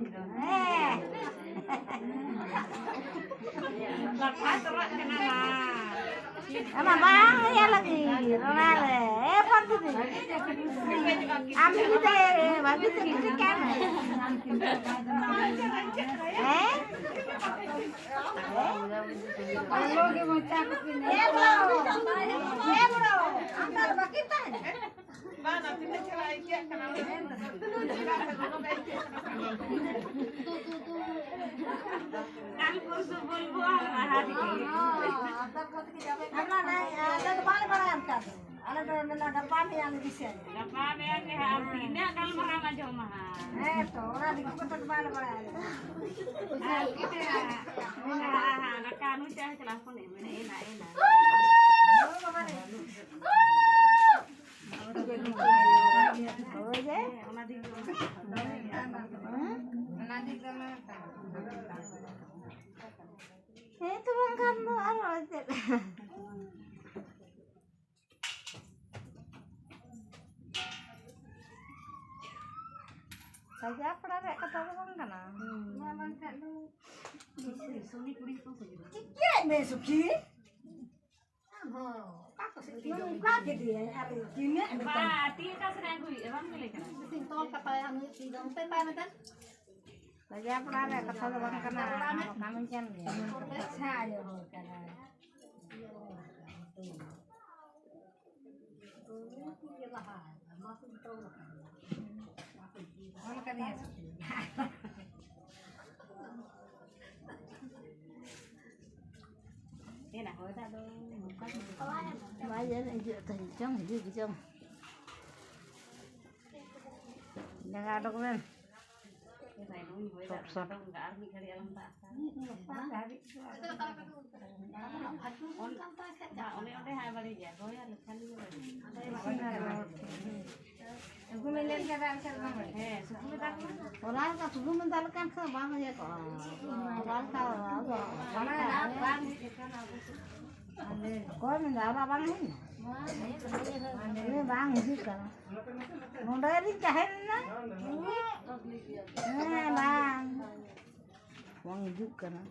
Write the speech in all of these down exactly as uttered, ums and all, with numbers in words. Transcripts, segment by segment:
ᱦᱮᱸ᱾ ᱞᱟᱴᱷᱟ ᱛᱚᱨᱟᱜ ᱠᱟᱱᱟ ᱱᱟ᱾ ᱚᱱᱟ ᱵᱟᱝ ᱤᱭᱟᱹ ᱞᱟᱹᱜᱤᱫ, ᱚᱱᱟ ᱨᱮ᱾ ᱮ ᱯᱷᱟᱹᱜᱩᱱᱤ᱾ ᱟᱢ ᱡᱩᱫᱤ ᱛᱮ ᱵᱷᱟᱹᱜᱤ ᱛᱮ ᱜᱤᱛᱤᱡ ᱠᱟᱭ ᱢᱮ᱾ ᱦᱮᱸ? ᱮ ᱵᱟᱹᱵᱩ, ᱮ ᱵᱩᱰᱷᱟᱹ, ᱟᱢ ᱫᱚ ᱵᱟᱹᱠᱤ ᱛᱟᱦᱮᱱᱟ᱾ ᱵᱟᱝ, ᱛᱤᱱᱟᱹᱜ ᱪᱮᱦᱨᱟ ᱟᱹᱭᱠᱟᱹᱜ ᱠᱟᱱᱟ᱾ ᱠᱟᱞ ᱯᱚᱨᱥᱚ ᱵᱚᱞᱵᱚ ᱟᱨ ᱟᱦᱟᱨ ᱨᱮᱜᱮ᱾ ᱟᱞᱮ ᱫᱚ ᱵᱟᱞᱮ ᱵᱟᱲᱟᱭᱟ ᱚᱱᱠᱟ ᱫᱚ᱾ ᱟᱞᱮ ᱫᱚ ᱢᱮᱱᱟ ᱜᱟᱯᱟ ᱢᱮᱭᱟᱝ ᱞᱮ ᱫᱤᱥᱟᱹᱭᱟ᱾ ᱜᱟᱯᱟ ᱢᱮᱭᱟᱝ ᱜᱮ ᱦᱟᱸᱜ ᱟᱨ ᱛᱤᱱᱟᱹᱜ ᱜᱟᱞᱢᱟᱨᱟᱣ ᱟᱸᱡᱚᱢᱟ ᱦᱟᱸᱜ᱾ ᱦᱮᱸ ᱛᱚ, ᱚᱱᱟ ᱫᱤᱠᱩ ᱠᱚᱛᱮ ᱫᱚ ᱵᱟᱞᱮ ᱵᱟᱲᱟᱭᱟ ᱟᱞᱮ ᱫᱚ᱾ ᱟᱨ ᱜᱤᱫᱽᱨᱟᱹ ᱦᱟᱸᱜ ᱢᱮᱱᱟ ᱦᱟᱸᱜ ᱫᱟᱠᱟ ᱱᱩᱭ ᱪᱟᱭ ᱪᱟᱞᱟᱣ ᱠᱷᱚᱱ ᱮ ᱢᱮᱱᱟ ᱮᱱᱟ, ᱮᱱᱟ᱾ ᱦᱳᱭ ᱡᱮ᱾ ᱦᱮᱸ ᱛᱚ, ᱵᱟᱝᱠᱷᱟᱱ ᱫᱚ ᱟᱨ ᱪᱮᱫ? ᱥᱟᱡᱟᱣ ᱯᱟᱲᱟ ᱨᱮᱭᱟᱜ ᱠᱟᱛᱷᱟ ᱫᱚ ᱵᱟᱝ ᱠᱟᱱᱟ᱾ ᱢᱟ ᱵᱟᱝᱠᱷᱟᱱ ᱫᱚ᱾ ᱥᱩᱱᱤ ᱠᱩᱲᱤ ᱦᱚᱯᱚᱱ ᱠᱚ ᱦᱩᱭᱩᱜᱼᱟ᱾ ᱪᱤᱠᱟᱹᱭ ᱢᱮ ᱥᱩᱠᱷᱤ? ᱱᱚᱝᱠᱟ ᱠᱮᱫᱮᱭᱟᱭ ᱟᱨ ᱛᱤᱱᱟᱹᱜ ᱮᱢ ᱢᱮᱛᱟᱭ? ᱵᱟ, ᱛᱤ ᱚᱠᱟ ᱥᱮᱫ ᱨᱮ ᱟᱹᱜᱩᱭᱮᱫᱼᱟ? ᱵᱟᱢ ᱧᱮᱞᱮ ᱠᱟᱱᱟ? ᱛᱤᱧ ᱛᱚᱞ ᱠᱟᱛᱟᱭᱟ, ᱱᱩᱭ ᱛᱤ ᱫᱚ ᱚᱱᱛᱮ ᱛᱟᱭ ᱢᱮᱫᱴᱟᱝ᱾ ᱞᱟᱡᱟᱣ ᱯᱟᱲᱟ ᱨᱮ ᱠᱟᱛᱷᱟ ᱫᱚ ᱵᱟᱝ ᱠᱟᱱᱟ, ᱚᱱᱟ ᱫᱚ ᱠᱟᱹᱢᱤ ᱠᱟᱱ ᱜᱮᱭᱟ᱾ ᱟᱪᱪᱷᱟ, ᱟᱭᱳ ᱦᱚᱲ ᱠᱟᱱᱟᱭ᱾ ᱚᱞ ᱠᱟᱫᱮᱭᱟ ᱥᱮ? ᱮᱱᱟ ᱦᱚᱭ ᱫᱟᱜ ᱫᱚ ᱱᱚᱝᱠᱟ ᱜᱮ᱾ ᱵᱟᱭ ᱧᱮᱞ ᱦᱤᱡᱩᱜ ᱛᱟᱦᱮᱸ ᱪᱚᱝ, ᱦᱤᱡᱩᱜ ᱜᱮ ᱪᱚᱝ᱾ ᱡᱟᱸᱜᱟ ᱚᱰᱚᱠ ᱵᱮᱱ᱾ ᱮ ᱵᱷᱟᱭ, ᱱᱩᱭ ᱦᱚᱭ ᱫᱟᱜ ᱥᱚᱴ, ᱥᱚᱴ᱾ ᱫᱚ ᱟᱨ ᱢᱤᱫ ᱜᱷᱟᱹᱲᱤᱡ ᱟᱞᱚᱢ ᱫᱟᱜ ᱠᱷᱟᱱ᱾ ᱵᱟ, ᱚᱱᱮ ᱚᱸᱰᱮ ᱦᱟᱸᱜ ᱵᱟᱹᱲᱤᱡᱟ, ᱦᱚᱭ ᱟᱨ ᱞᱮᱠᱷᱟᱱ ᱜᱮ ᱵᱟᱹᱲᱤᱡᱟ᱾ ᱥᱩᱜᱩᱢ ᱮ ᱞᱮᱱ ᱠᱷᱟᱱ ᱫᱚ ᱟᱞᱮ ᱥᱮᱫ ᱫᱚ ᱵᱟᱝ ᱦᱩᱭᱩᱜᱼᱟ᱾ ᱦᱮᱸ, ᱥᱩᱜᱩᱢ ᱮ ᱫᱟᱜ ᱠᱟᱱᱟ᱾ ᱦᱚᱞᱟ ᱞᱮᱠᱟ ᱥᱩᱜᱩᱢ ᱮ ᱫᱟᱜ ᱞᱮᱠᱷᱟᱱ ᱥᱮ ᱵᱟᱝ ᱦᱩᱭ ᱠᱚᱜᱼᱟ᱾ ᱦᱚᱞᱟ ᱞᱮᱠᱟ ᱟᱫᱚ ᱵᱟᱝ ᱵᱟᱝ ᱦᱩᱭᱩᱜᱼᱟ᱾ ᱦᱩᱭᱩᱜ ᱠᱟᱱᱟ ᱟᱵᱚ ᱥᱮᱫ᱾ ᱚᱠᱚᱭ ᱢᱮᱱᱫᱟ ᱟᱵᱟᱨ ᱵᱟᱝ ᱦᱩᱭᱱᱟ? ᱵᱟᱝ ᱦᱩᱭᱩᱜ ᱠᱟᱱᱟ᱾ ᱱᱚᱰᱮ ᱨᱤᱧ ᱛᱟᱦᱮᱸ ᱞᱮᱱᱟ᱾ ᱦᱮᱸ, ᱵᱟᱝ᱾ ᱦᱤᱡᱩᱜ ᱠᱟᱱᱟ᱾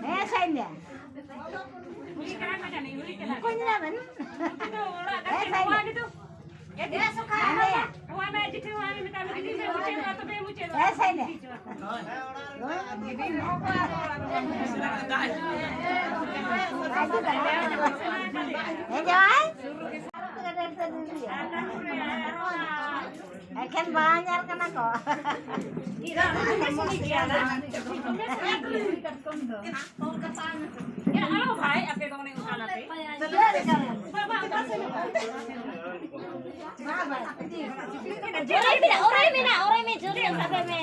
ᱦᱮᱸ, ᱥᱟᱭᱱᱟ᱾ ᱢᱚᱠᱚᱧ ᱮᱱᱟ ᱵᱮᱱ? ᱦᱮᱸ, ᱥᱟᱭᱱᱟ᱾ ᱦᱮᱸ, ᱥᱟᱭᱱᱟ᱾ ᱦᱮᱸ, ᱡᱟᱶᱟᱭ᱾ ᱮᱠᱷᱮᱱ ᱵᱟᱝ ᱧᱮᱞ ᱠᱟᱱᱟ ᱠᱚ᱾ ᱟᱞᱚ ᱵᱷᱟᱭ, ᱟᱯᱮ ᱫᱚ ᱚᱱᱮ ᱚᱱᱠᱟ ᱱᱟᱯᱮ᱾ ᱵᱟᱵᱟ, ᱚᱠᱟ ᱥᱮᱫ ᱦᱚᱸ ᱵᱟᱝ᱾ ᱚᱨᱟᱭ ᱢᱮᱱᱟᱜ, ᱚᱨᱟᱭ ᱢᱮᱱᱟᱜ, ᱚᱨᱟᱭ ᱢᱮ, ᱡᱳᱨᱮ ᱚᱱᱠᱟ ᱠᱟᱭ ᱢᱮ᱾